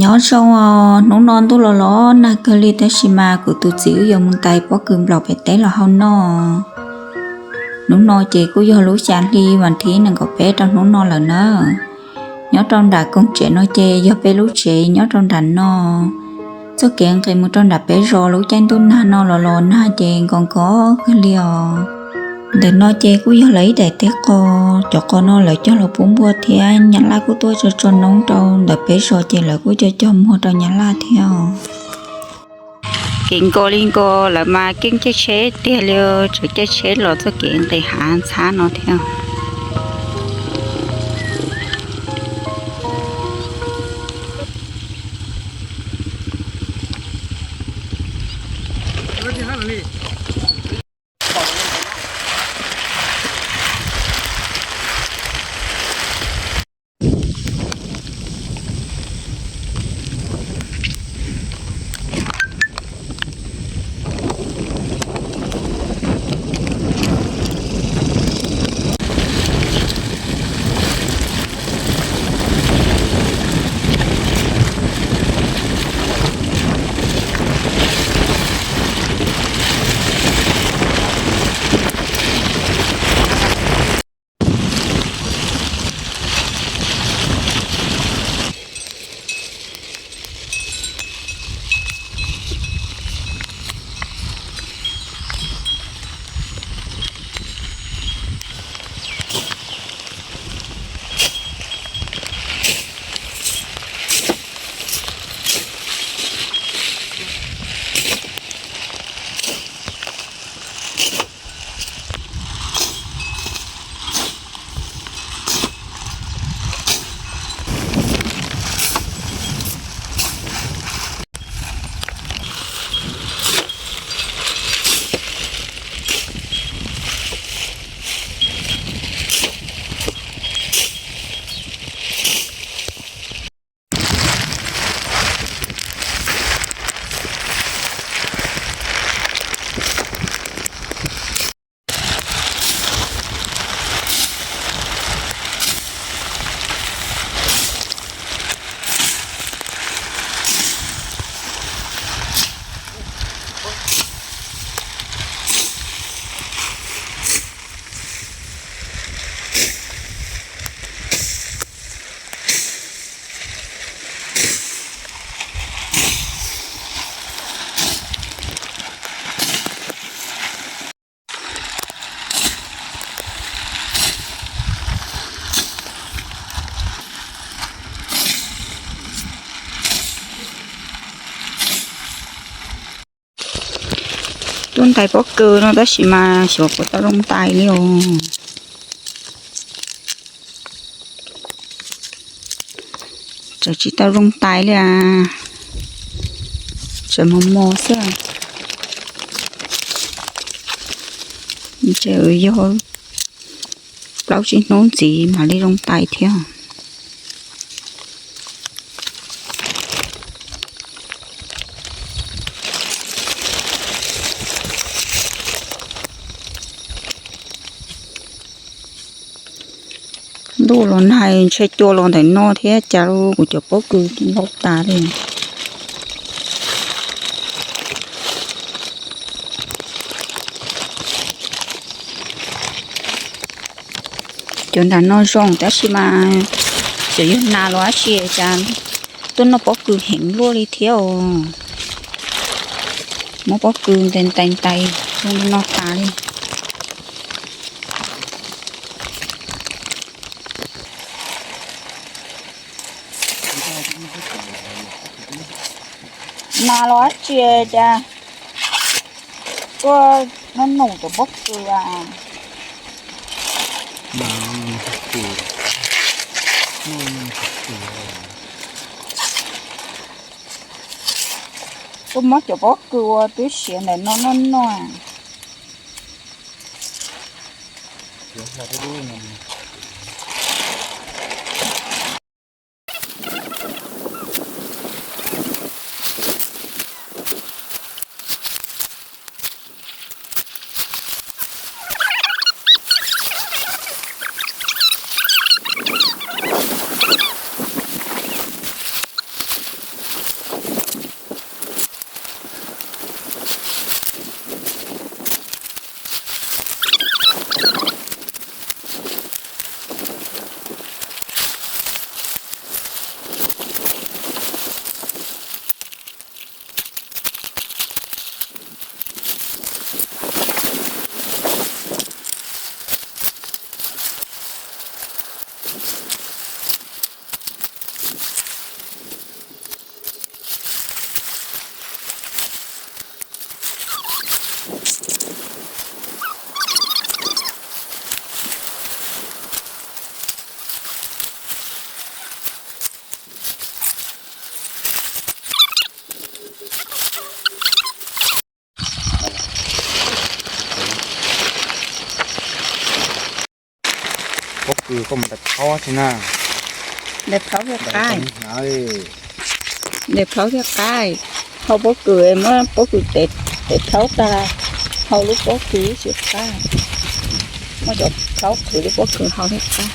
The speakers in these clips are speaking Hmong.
Nyob zoo os, hnub no ntuj los los nag kawg li tab sis mas kuv tus txiv wb yuav mus ntais pob kws nplaum pem teb los hau noj. Hnub no ces kuj yog lub xya hli vas thib nees nkaum peb rau hnub no lawm na. Nyob rau nram koog tsev no ces yog peb lub tsev nyob rau nram no. Txoj kev nqis mus rau nram peb zos lub caij ntuj nag no los los nag ces nkos nkos kawg li os. Ntawm no ces kuj yog lawv ib daim teb qos, cov qos no lawv cog los pub npua thiab nyab laj kuj tuaj tso tso noob rau ntawm peb zos ces lawv kuj cog cog muag rau nyab laj thiab os. Kev nkos li nkos lawv mas keej caij tsheb tiag li, tseem caij tsheb los txoj kev nqis hav ntxhab no thiab. Tuaj ntais pob kws no tab sis mas xyov puas tau zoo ntais li os. Tseem tsis tau zoo ntais li as, tseem mos mos xwb. Tseem yog plaub tsib hnub ntxiv mam li zoo ntais thiab. Ntuj los nag ntshe cua los ntawm no thiab cas kuv cov pob kws ntau tas li. Cov nram no zoo tab sis mas tseem yog nas los dab tsi cas tuaj noj pob kws heev luaj li thiab os. Muab pob kws ntais ntais ntais no tas li. Nas los dab tsi cas tuaj noj noj cov pob kws a. Tuaj muab cov pob kws uas twb siav ntawm no noj noj. Kws koj mus ntais plhaub tsi na. Ntais plhaub thiaj qab. Ntais plhaub thiaj qab. Hau pob kws, muab pob kws tev plhaub tag, hau lub pob kws tsis qab. Muab cov plhaub qhwv lub pob kws hau thiaj qab.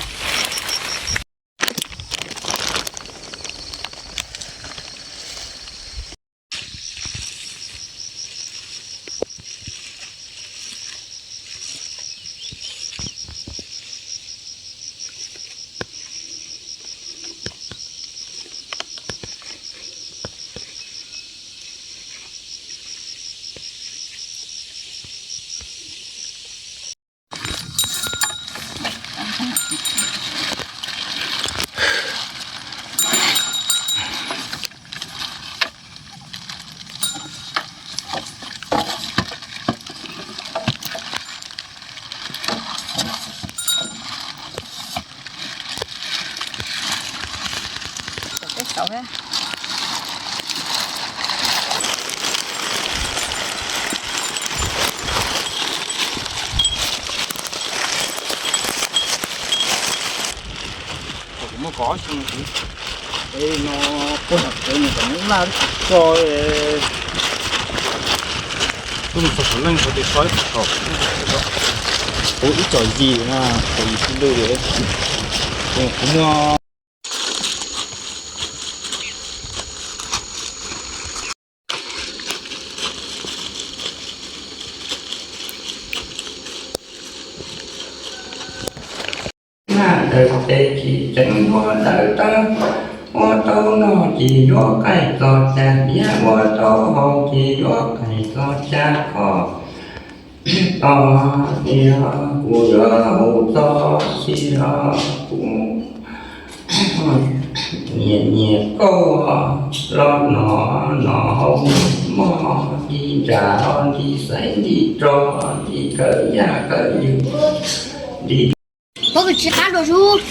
Kuv muaj kov xyoo no, es no puag nram tsev nws kom nws laj tso. Kuv mus txog saum leej tso ces so ib txhais kom, kuv ib txom yim na, txom yim tsis lwj li. Kuv muaj Naj ntawm tes tsis tseev, ua dawb tawb, ua tau noj tsis yuav qaij txog cag, niam ua tau haus tsis yuav qaij txog cag, koj tos tias kuv yuav hu txog tsis los kuv nyiam nyiam kauj los noj noj haus moj, nti ntsam nti xaiv nti rog nti kawm yaj kawm yug nti. Pob kws tsis qab dua zus.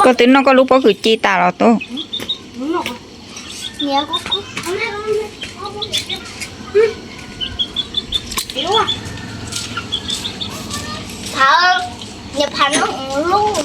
Koj twb noj koj lub pob kws ci tas los tub? Phav, niam phav noj lub.